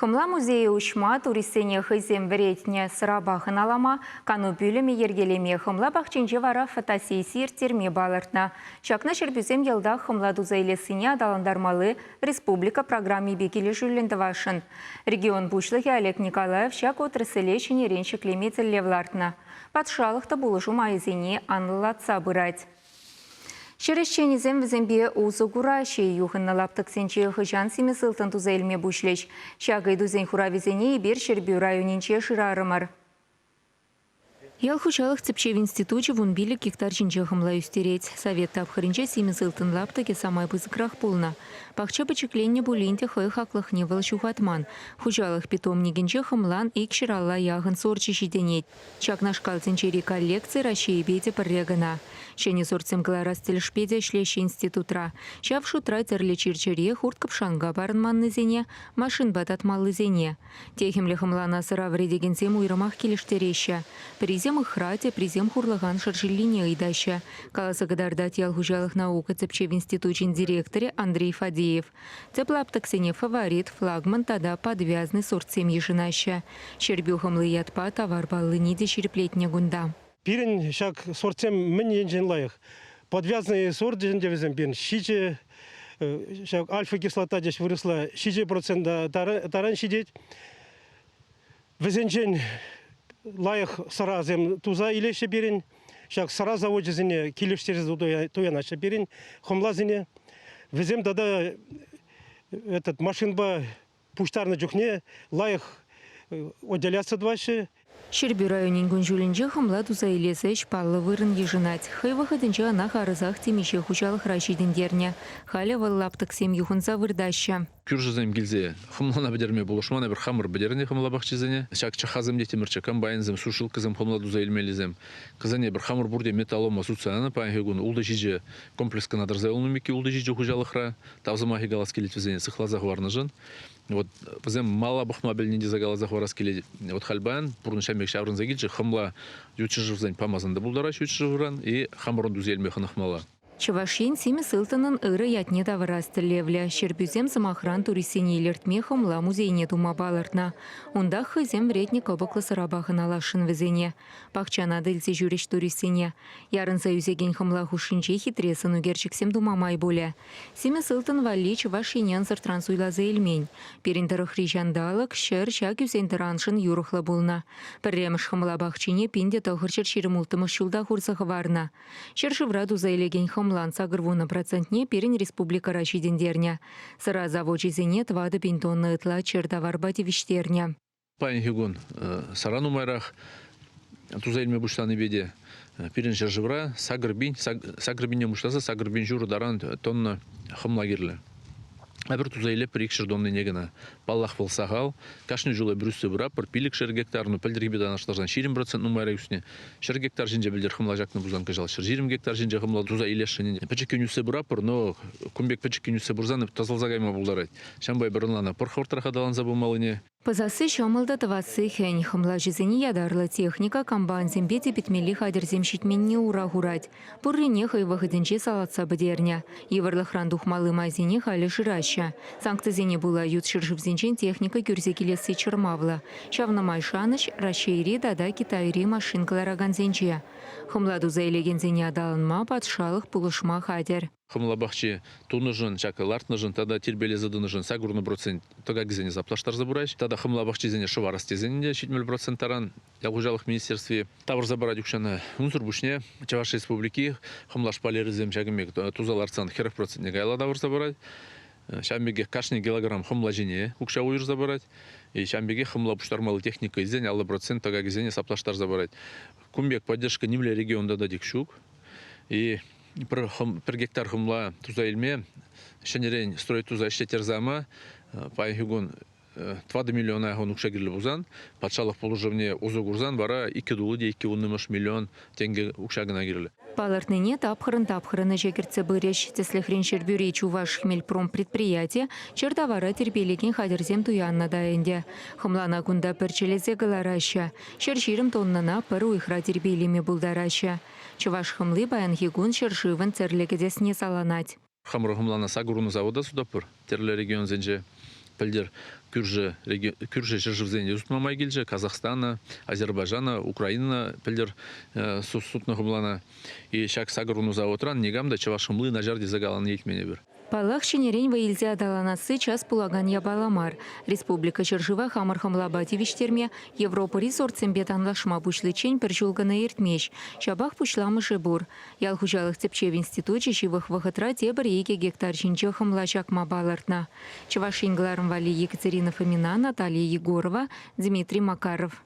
Хӑмла музейӗ уҫма, туристсене хӑйсем вӗретнӗ сӑрапа хӑналама, кану пӳлӗмӗ йӗркелеме, хӑмла пахчинче вара фотосесси ирттерме палӑртнӑ. Ҫакна ҫӗрпӳсем йӑлтах хӑмла туса илессине аталантармалли республика программипе килӗшӳллӗн тӑвасшӑн. Регион пуҫлӑхӗ Олег Николаев ҫак отрасле ҫӗнӗрен ҫӗклеме тӗллев лартнӑ. Патшалӑх та пулӑшу майӗсене анлӑлатса пырать. Ҫӗр ӗҫченӗсем вӗсемпе усӑ кураҫҫӗ. Юхӑннӑ лаптӑксенче хӑҫан симӗс ылтӑн туса илме пуҫлӗҫ? Ҫак ыйтусен хуравӗсене эпир Ҫӗрпӳ районӗнче шырарӑмӑр. Ял хуҫалӑх тӗпчев институчӗ 15 гектар ҫинче хӑмла ӳстерет. Совет тапхӑрӗнче симӗс ылтӑн лаптӑкӗ самай пысӑкрах пулнӑ. Пахча пӗчӗкленнӗ пулин те хӑй хаклӑхне вӑл ҫухатман. Хуҫалӑх питомникӗнче хӑмлан 200 яхӑн сорчӗ ҫитӗнет. Ҫакнашкал тӗнчери коллекци Раҫҫейӗпе те пӗрре кӑна. Ҫӗнӗ сортсем кӑларас тӗлӗшпе те ӗҫлеҫҫӗ институтра. Ҫав шутра тӗрлӗ чир-чӗре, хурт-кӑпшанка парӑнманнисене, машинпа татмаллисене. Техӗмлӗ хӑмлана сӑра вӗретекенсем уйрӑмах килӗштереҫҫӗ. Пӗрисем ыхра, теприсем хурлӑхан шӑршиллине ыйтаҫҫӗ, каласа кӑтартать ял хуҫалӑх наука тӗпчев институчӗн директорӗ Андрей Фадеев. Тӗп лаптӑксене фаворит, флагман тата подвязный сортсем йышӑнаҫҫӗ. Ҫӗрпӳ хӑмли ятпа тавар паллине те ҫирӗплетнӗ кунта. Пирӗн ҫак сортсем мӗн енчен лайӑх? Подвязные сорт ӗнтӗ вӗсем пирӗн ҫичӗ ҫак альфа-кислота теҫ вырӑсла 7% таран ҫитет. Вӗсенчен лайӑх сӑрасем туса илеҫҫӗ пирӗн. Ҫак сӑра завочӗсене килӗштерсе туянаҫҫӗ пирӗн хӑмласене. Вӗсем тата этот машинпа пуҫтарнӑ чухне лайӑх отделяться тӑваҫҫӗ. Ҫӗрпӳ районӗн кун-ҫулӗнче хӑмла туса илес ӗҫ паллӑ вырӑн йышӑнать. Хӑй вӑхӑтӗнче ӑна харӑсах темиҫе хуҫалӑхра ҫитӗнтернӗ. Халӗ вӑл лаптӑксем юхӑнса выртаҫҫӗ. Кӳршӗсем килсе хӑмлана пӗтерме пулӑшман, эпир хамӑр пӗтернӗ хӑмла пахчисене. Ҫак чӑххасем те тимӗрччӗ, комбайнсем, сушилкӑсем хӑмла туса илмеллисем. Кӗсене эпир хамӑр пурте металлома сутса янӑ. Паянхи кун ултӑ-ҫичӗ комплекс кӑна тӑрса юлнӑ микки ултӑ-ҫичӗ хуҫалӑхра. Тав сӑмахӗ калас килет вӗсене сыхласа хӑварнӑшӑн. Вот вӗсем мала пӑхма пӗлни тесе каласа хӑварас килет. Вот халь паян пурнӑҫ пек ҫаврӑнса килчӗ. Хӑмла ют ҫӗршывсен памасан та пултараҫҫӗ ют ҫӗршывран и хамӑрӑн туса илме хӑнӑхмалла. Чӑваш Ен симӗс ылтӑнӑн ырӑ ятне тавӑрас тӗллевлӗ. Ҫӗрпӳсем, сӑмахран, туристсене илӗртме хӑмла музейне тума палӑртнӑ. Унтах хӑйсем вӗретнӗ кӑпӑклӑ сӑрапа хӑналасшӑн вӗсене. Пахчана та илсе ҫӳрӗҫ туристсене. Ярӑнса ӳсекен хӑмла хушшинче хитре сӑнӳкерчӗксем тума май пулӗ. Симӗс ылтӑн валли Чӑваш Ене ӑнсӑртран суйласа илмен. Пирӗн тӑрӑхри ҫанталӑк, ҫӗр ҫак ӳсен-тӑраншӑн юрӑхлӑ пулнӑ. Пӗрремӗш хӑмла пахчине 1926 ҫулта хурса хӑварнӑ. Ҫӗршывра туса илекен хӑмлан 80 процентне пирӗн республикӑра ҫитӗнтернӗ. Сӑра завочӗсене 4 пин тонна ытла чӗр таварпа тивӗҫтернӗ. Паянхи кун сӑра нумайрах туса илме пуҫланипе те пирӗн ҫӗршывра 8 пинтен пуҫласа 8 пин ҫурӑ таран тонна хӑмла кирлӗ. Эпир туса илетпӗр икҫӗр тоннине кӑна. Паллах, вӑл сахал. Кашни ҫул эпир ӳссе пыратпӑр. 5-шер гектар, ну, пӗлтӗрхипе танлаштарсан 20% нумайрах ӳснӗ. 100 гектар ҫинче пӗлтӗр хӑмла ҫакнӑ пулсан кӑҫал 120 гектар ҫинче хӑмла туса илесшӗн. Пӗчӗккӗн ӳссе пыратпӑр, но кун пек пӗчӗккӗн ӳссе пырсан тӑсӑлса кайма пултарать. Ҫавӑнпа эпир ӑнланатпӑр пӑр хӑвӑртрах аталанса пымаллине. Пӑсасси ҫӑмӑл та тӑвасси хӗн. Хӑмлаҫӑсене ятарлӑ техника, комбайнсемпе типӗтмелли хатӗрсем ҫитменни ура хурать. Пуррине хӑй вӑхӑтӗнче салатса пӗтернӗ. Йывӑрлӑхран тухмалли майсене халӗ шыраҫҫӗ. Санкцисене пула ют ҫӗршывсенчен техника кӳрсе килесси чӑрмавлӑ. Ҫавна май шанӑҫ Раҫҫейри тата Китайри машин кӑларакансенче. Хӑмла туса илекенсене аталанма патшалӑх пулӑшма хатӗр. Хӑмла пахчи тунӑшӑн, ҫак лартнӑшӑн тата тирпейлесе тӑнӑшӑн 80% тӑкакӗсене саплаштарса пыраҫ. Тата хӑмла пахчисене шӑварас тесен те 70% таран ял хуҫалӑх министерстви тавӑрса парать укҫана. Унсӑр пуҫне Чӑваш Республики хӑмла шпалерӗсем ҫакӑн пек туса лартсан 40% каялла тавӑрса парать. Ҫавӑн пекех кашни килограмм хӑмла ҫине укҫа уйӑрса парать. И ҫавӑн пекех хӑмла пуҫтармалли техника илсен 50% тӑкакӗсене саплаштарса парать. Кун пек поддержка нимле регионта та тек ҫук. И пӗр гектар хӑмла туса илме ҫӗнӗрен строить туса ӗҫлеттерсе яма паянхи кун 4 миллиона яхӑн укҫа кирлӗ пулсан, патшалӑх пулӑшӑвне усӑ курсан вара иккӗ тулли те иккӗ вуннӑмӗш миллион тенкӗ укҫа кӑна кирлӗ. Палӑртнине тапхӑрӑн-тапхӑрӑн ӗҫе кӗртсе пырӗҫ. Тӗслӗхрен, Ҫӗрпӳри Чувашхмельпром предприяти чӗр тавара тирпейлекен хатӗрсем туяннӑ та ӗнтӗ. Хӑмлана кунта пӗрчӗлесе кӑлараҫҫӗ. 120 тоннӑна пӗр уйӑхра тирпейлеме пултараҫҫӗ. Чӑваш хӑмли паянхи кун ҫӗршывӑн тӗрлӗ кӗтесне саланать. Хамӑр хӑмлана сакӑр завода сутатпӑр тӗрлӗ регионсенче. Пӗлтӗр кӳршӗ, кӳршӗ ҫӗршывсене сутма май килчӗ. Казахстана, Азербайджана, Украинӑна пӗлтӗр сутнӑ хӑмлана. И ҫак 80 заводран никам та чӑваш хӑмли начар тесе каланине илтмен эпир. Паллах, ҫӗнӗрен вӑй илсе аталанасси час пулакан япала мар. Республика ҫӗршыва хамӑр хӑмлапа тивӗҫтерме, Европӑри сортсемпе танлашма пуҫличчен пӗр ҫул кӑна иртмест. Ҫапах пуҫламӑшӗ пур. Ял хуҫалӑх тӗпчев институчӗ ҫывӑх вӑхӑтра тепӗр 2 гектар ҫинче хӑмла ҫакма палӑртнӑ. Чӑваш Ен кӑларӑм валли Екатерина Фомина, Наталья Егорова, Дмитрий Макаров.